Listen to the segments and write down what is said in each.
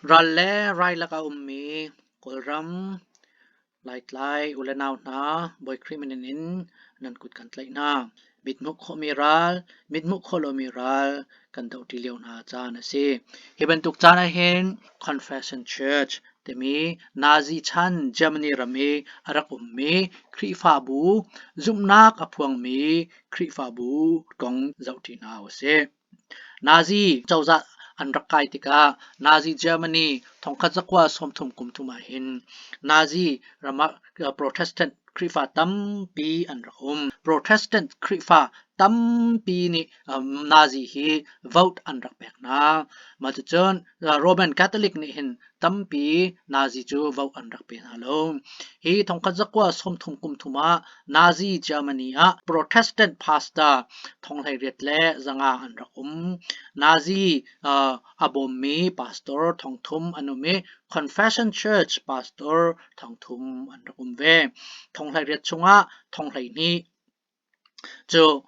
Ral le rai lakah a ummi Kawlram Laitlai u le nau hna, Bawi Khrih min in nan kut kan tlaih hna. Mithmuh khawhmi ral, mithmuh khawh lomi ral kan dohṭi lio hna caan a si. Hi bantuk caan ahhin Confession Church timi Nazi chan Germany ram i a rak ummi Khrihfabu, zumhnak a phuangmi Khrihfabu kong zohṭi hna usih. Nazi cozah an rak kai tikah Nazi Germany thongkhat zakua 30 kum thum ahhin Nazi ram ah Protestant Khrihfa tampi an rak um. Protestant Khrihfa tampi nih Nazi hi vote an rak pek hna. Mah cucun Roman Catholic nih hin tampi Nazi cu vote an rak pe hna lo. Hi thongkhat zakua 30 kum thum ah Nazi Germany ah Protestant pastor thonghleiriat le 500 an rak um. Nazi a bawmmi pastor 3,000 an um i Confession Church pastor 3,000 an rak um ve. Thonghleiriat chungah 12 cu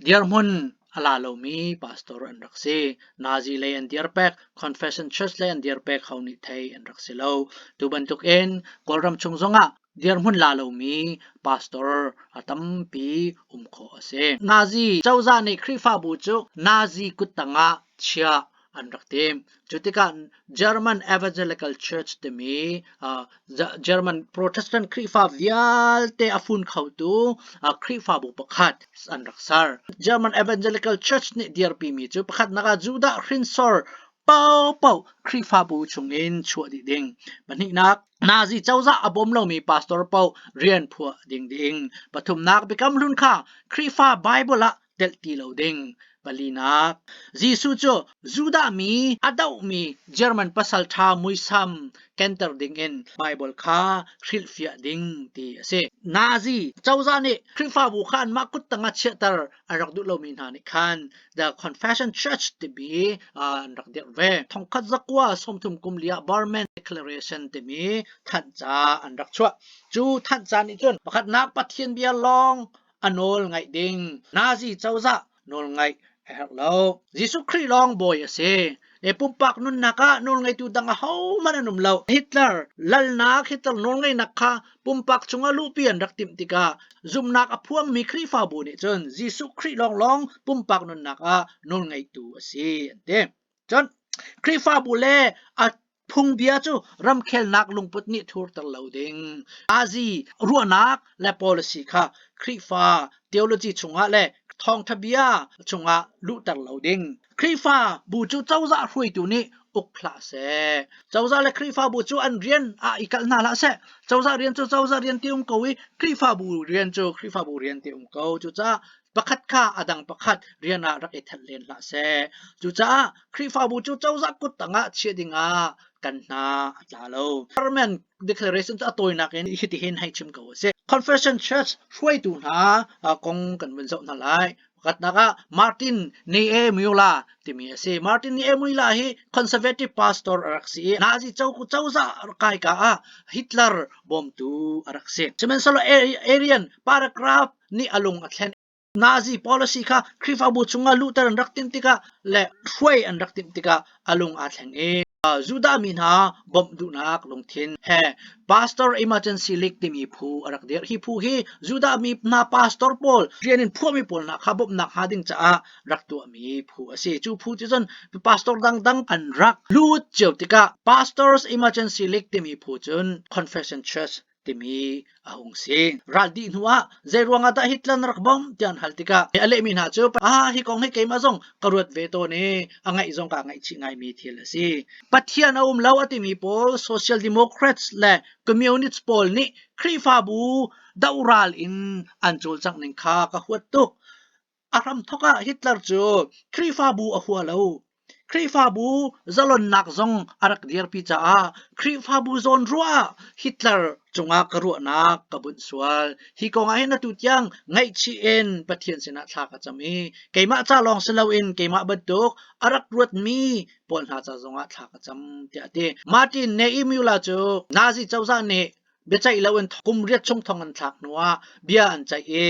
dirhmun a la lomi pastor an rak si. Nazi lei an dir pek, Confession Church lei an dir pek ho nih thei an rak si lo. Tu bantukin Kawlram chung zongah dirhmun la lomi pastor a tampi um khawh a si. Nazi cozah nih Khrihfabu cu Nazi kuttang ah chiah an rak tim. Cu tikah German Evangelical Church timi German Protestant Khrihfa vialte a fun khotu Khrihfabu pakhat an rak ser. German Evangelical Church nih dirpimi cu pakhatnak ah Judah hrinsor paohpaoh Khrihfabu chungin chuah dih ding. Pahnihnak, Nazi cozah a bawm lomi pastor paoh rian phuah ding ding. Pathumnak, Biakam Hlun kha Khrihfa Bible ah telh ti lo ding. Palinak, Jesuh cu Judah mi a dohmi German pasalṭha muisam kenter dingin Baibal kha hrilhfiah ding ti a si. Nazi cozah nih Khrihfabu kha anmah kut tangah chiahter an rak duh lomi hna nih khan The Confession Church timi an rak dirh ve. Thongkhat zakua 30 kum li ah Burman Declaration timi thanhca an rak chuah. Cu thanhca nih cun pakhatnak Pathian bia lawng a nawl ngaih ding Nazi cozah nawl ngaih a herh lo. Jesuh Khrih lawng bawi a si. E pumpak nunnak ah nawlngeitu dang ahohmanh an um lo. Hitler lalnak, Hitler nawlngeihnak kha pumpak chungah luhpi an rak timh tikah zumhnak a phuangmi Khrihfabu nih cun Jesuh Khrih lawnglawng pumpak nunnak ah nawlngeitu a si an ti. Cun Khrihfabu le a Phungbia cu ramkhelnak lungput nih thurter lo ding. Nazi ruahnak le policy kha Khrihfa theology chungah le thawngṭha bia chungah luhter lo ding. Khrihfa bu cu cozah hruaitu nih uk hlah seh. Cozah le Khrihfabu cu an rian ah i kalh hna hlah seh. Cozah rian cu cozah rian ti um ko i Khrihfabu rian cu Khrihfabu rian ti um ko. Cucaah pakhat kha a dang pakhat rian ah rak i thelh len hlah seh. Cucaah Khrihfabu cu cozah kut tangah chiah dingah kan hna a tla lo. Parliament Declaration cu a tawinak in hitihin hei chim ko a si. Confession Church hruaitu hna kong kan vun zoh hna lai. Pakhatnak ah Martin Niemöller timi a si. Martin Niemöller hi conservative pastor a rak si i Nazi cozah kaika ah Hitler bawmtu a rak si. Sihmanhsehlaw Aryan paragraph nih a lung a thlen. Nazi policy kha Khrihfabu chungah luhter an rak timh tikah le hruai an rak timh tikah a lung aa thleng i Judah mi hna bawmh duhnak lungthin he Pastor Emergency League timi phu a rak dirh. Hi phu hi Judah mi hna pastor pawl rian in phuahmi pawl hna kha bawmhnak hnga ding caah rak tuahmi phu a si. Cu phu cu cun pastor dangdang an rak lut cio tikah Pastors Emergency League timi phu cun Confession Church timi a hung si. Ral dih hnu ah zei ruangah dah Hitler na rak bawmh tiah an hal tikah a lehmi hna cu ah hi kong hi keimah zong ka ruat ve tawn i a ngaih zong kaa ngaihchih ngaimi thil a si. Pathian a um lo a timi pawl Social Democrats le Communists pawl nih Khrihfabu dohral in an cawlcangh ning kha ka huat tuk. A hramthawk ah Hitler cu Khrihfabu a hua lo. Khrihfabu zalonnak zong a rak dirpi caah Khrihfabu zawn ruah ah Hitler cungah ka ruahnak ka bunh sual. Hi kong ah hin atu tiang ngaihchih in Pathian sinah thla ka cam i keimah ca lawng si loin keimah bantuk a rak ruatmi pawl hna ca zongah thla ka cam tiah a ti. Martin Niemöller cu Nazi cozah nih biaceih loin kum riat chung thong an thlak hnuah bia an ceih i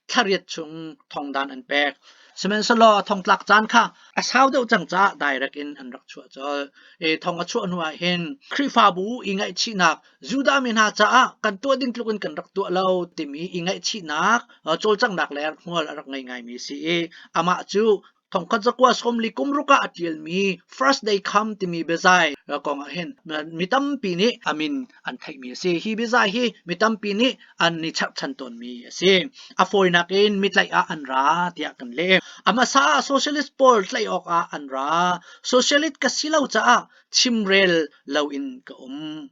thla riat chung thongdan an pek. Sihmanhsehlaw a thongtlak caan kha a sau deuh cang caah direct in an rak chuah colh. I thong a chuah hnu ah hin Khrihfabu i ngaihchihnak Judah mi hna caah kan tuah ding tluk in kan rak tuah lo timi i ngaihchihnak cawlcanghnak le hmual a rak ngei ngaimi a si i amah cu thongkhat zakua sawmli kum ruk ah a ṭialmi First They Come timi biazai kong ah hin mi tampi nih a min an theihmi a si. Hi biazai hi mi tampi nih an i cherhchan tawnmi a si. A fawinak in mi tlaih ah an ra tiah kan leh. A hmasa ah socialist pawl tlaih awkah an ra. Socialist ka si lo caah chimrel loin ka um.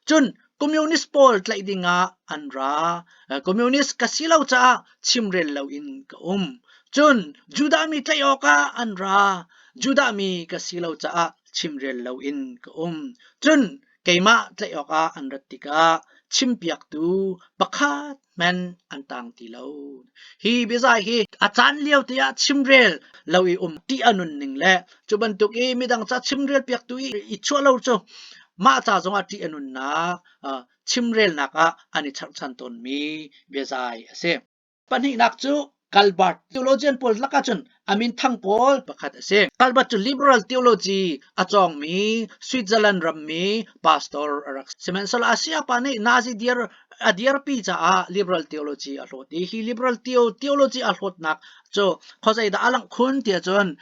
Cun communist pawl tlaih dingah an ra. Communist ka si lo caah chimrel loin ka um. Cun Judah mi tlaih awkah an ra. Judah mi ka si lo caah chimrel loin ka um. Cun keimah tlaih awkah an rat tikah chimpiaktu pakhat hmanh an tang ti lo. Hi biazai hi a caan lio te ah chimrel lo i um ṭih a nun ning le cu bantuk i midang ca chimrel piaktu i i chuah lo cu mah ca zongah ṭih a nunnak chimrelnak ah an i cherhchan tawnmi biazai a si. Pahnihnak cu Calvert theologian pawl lakah cun a minthang pawl pakhat a si. Calvert cu liberal theology a cawngmi Switzerland rammi pastor a rak si. Sihmanhsehlaw a sayapa nih Nazi dir a dirpi caah liberal theology a hlawt i hi liberal theology a hlawtnak cu khuazei dah a langh khun tiah cun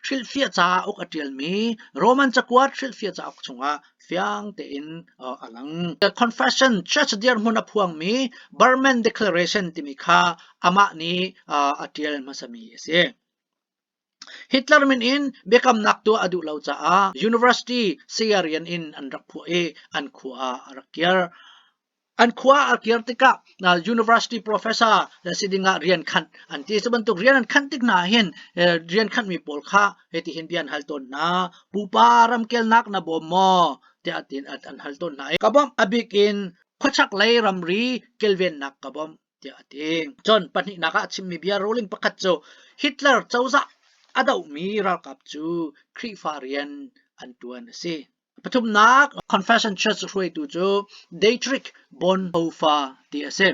hrilhfiah cauk a ṭialmi Roman cakuat hrilhfiah cauk chungah fiang tein a lang. The Confession Church dirhmun a phuangmi Burman Declaration timi kha amah nih a ṭial hmasami a si. Hitler min in biakamnak tuah a duh lo caah university saya rian in an rak phuah i an khua ah a rak kir. An khua a kir tikah university professor si dingah rian khanh an ti. Cu bantuk rian an khanh tik hna hin rian khanhmi pawl kha hiti hin bia an hal tawn hna. Pupa ramkelnak na bawm maw? tiah tiin an hal tawn hna i ka bawmh a bik in khuachak lei ramri kilvennak ka bawmh tiah a ti. Cun pahnihnak ah a chimmi bia ruling pakhat cu Hitler cozah a dohmi ralkap cu Khrihfa rian an ṭuan a si. Pathumnak Confession Church hruaitu cu Dietrich Bonhoeffer ti a si.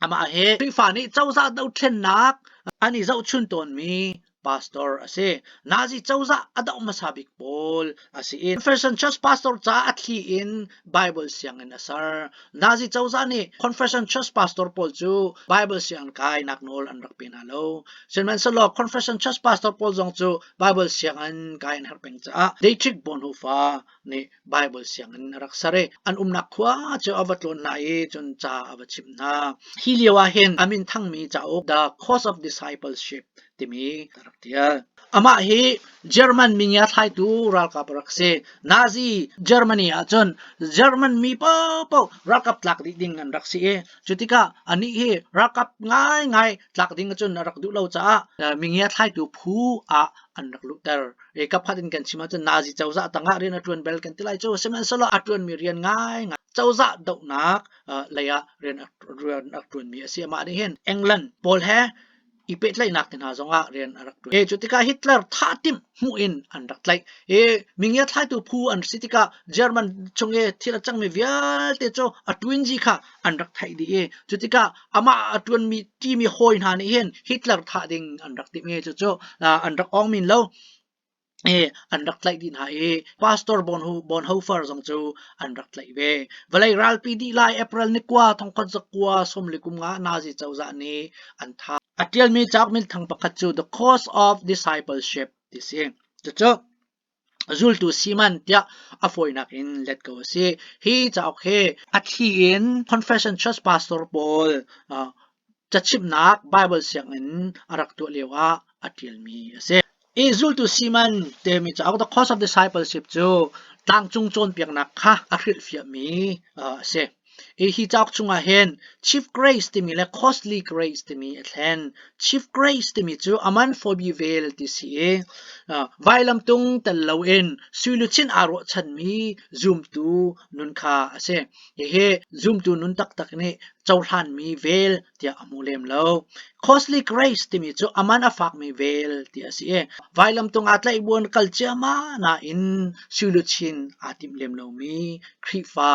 Amah hi Khrihfa nih cozah dothlennak an i zohchun tawnmi pastor a si. Nazi cozah a doh hmasa bik pawl a si i Confession Church pastor caah a thli in Bible sianginn a ser. Nazi cozah nih Confession Church pastor pawl cu Bible sianginn kainak nawl an rak pe hna lo. Sihmanhsehlaw Confession Church pastor pawl zong cu Bible sianginn kai an herh peng caah Dietrich Bonhoeffer nih Bible sianginn a rak ser i an umnak khua cu a va tlawn hna i cun ca a va chimh hna. Hi lio ah hin a min thangmi cauk The Cost of Discipleship timi a rak ṭial. Amah hi German mingia thlaitu ralkap a rak si. Nazi Germany ahcun German mi paohpaoh ralkap tlak dih ding an rak si i cu tikah anih hi ralkap ngaingai tlak ding cun a rak duh lo caah mingia thlaitu phu ah an rak luhter. Kapkhat in kan chim ahcun Nazi cozah tangah rian a ṭuan bel kan ti lai cu. Sihmanhsehlaw a ṭuanmi rian ngaingai cozah dohnak lei ah rian a ṭuanmi a si. Amah nih hin England pawl he i pehtlaihnak te hna zongah rian a rak ṭuan. Cu tikah Hitler thah timh hmuh in an rak tlaih. I mingia thlaitu phu an si tikah German chung i thil a cangmi vialte cu a ṭuinzi kha an rak theih dih i cu tikah amah a ṭuanmi ṭimi hawi hna nih hin Hitler thah ding an rak timh i cucu an rak awng min lo. I an rak tlaih dih hna i Pastor Bonhoeffer zong cu an rak tlaih ve. Vawlei ralpi dih lai April ni kua thongkhat zakua sawmli kum nga Nazi cozah nih an thah. A ṭialmi cauk minthang pakhat cu The Cost of Discipleship ti si. Cucu zultu siman tiah a fawinak in let ko a si. Hi cauk hi a thli in Confession Church pastor pawl cachimhnak Bible sianginn a rak tuah lio ah a ṭialmi a si. I zultu siman timi cauk The Cost of Discipleship cu tlangcung cawnpiaknak kha a hrilhfiahmi a si. Hi hi cauk chungah hin Chief Grace timi le Costly Grace timi a thlen. Chief Grace timi cu aman fawi vel ti si i vailamtung tel loin suiluchin aa ruahchanmi zumtu nun kha a si. Hihi zumtu nun taktak nih cohlanmi vel tiah a hmu lem lo. Costly grace timi cu a man a fakmi vel ti a si i vailamtung aa tlaih buan kal ciammam nain suiluchin aa timh lem lomi Khrihfa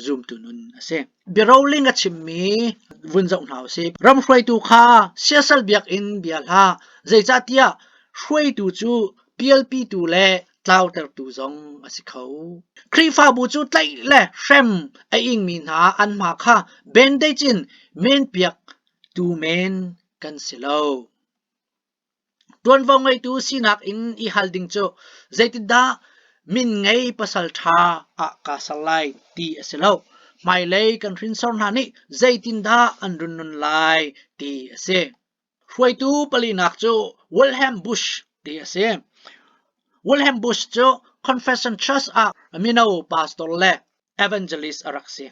zumtu nun a si. Biaroling a chimmi vun zoh hna usih. Ram hruaitu kha siasal biakinn bia hlah, zeicahtiah hruaitu cu pialpitu le tlautertu zong a si kho. Khrihfabu cu tlaih le hrem a ingmi hna an hma kha bandage in menpiak tu men kan si lo. Ṭuanvo ngeitu sinak in i hal ding cu zeitindah min ngei pasal ṭha ah kaa ser lai ti a si lo. Hmailei kan hrinsor hna nih zeitindah an run nun lai ti a si. Hruaitu palinak cu Wilhelm Busch ti a si. Wilhelm Busch cu Confession Church ah mino pastor le evangelist a rak si.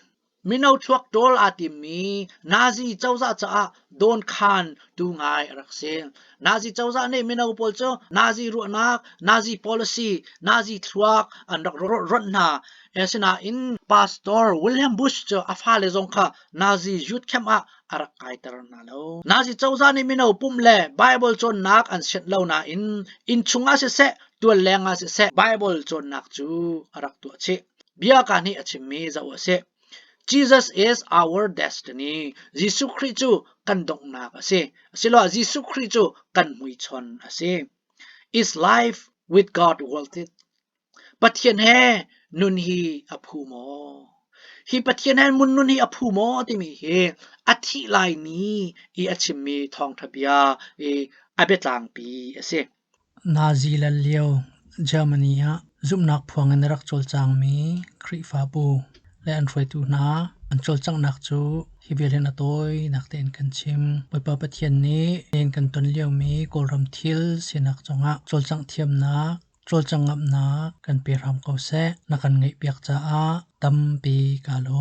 Mino thluak ṭawl aa timmi Nazi cozah caah dawnkhan tu ngai a rak si. Nazi cozah nih mino pawl cu Nazi ruahnak, Nazi policy, Nazi thluak an rak ronh hna. Asinain Pastor Wilhelm Busch cu a fale zong kha Nazi youth camp ah a rak kaiter hna lo. Nazi cozah nih mino pumh le Baibal cawnnak an sianh lo nain innchung ah siseh, tual leng ah siseh Baibal cawnnak cu a rak tuah chih. Bia ka nih a chimmi zoh a si. Jesus is our destiny. Jesuh Khrih cu kan donghnak a si. Asiloah Jesuh Khrih cu kan hmuichon a si. Is life with God worth it? Pathian he nun hi a phu maw? Hi Pathian he mun nun hi a phu maw timi hi a thih lai ni i a chimmi thawngṭha bia i a biatlangpi a si. Nazi lal lio Germany ah zumhnak phuang in a rak cawlcangmi Khrihfabu le an hruaitu hna an cawlcanghnak cu hi vial hin a tawinak tein kan chim. Bawipa Pathian nih in kan ton liomi Kawlram thil sinak cungah cawlcangh thiamnak, cawlcangh ngamnak kan pe hram ko seh. Na kan ngaihpiak caah tampi ka lawm.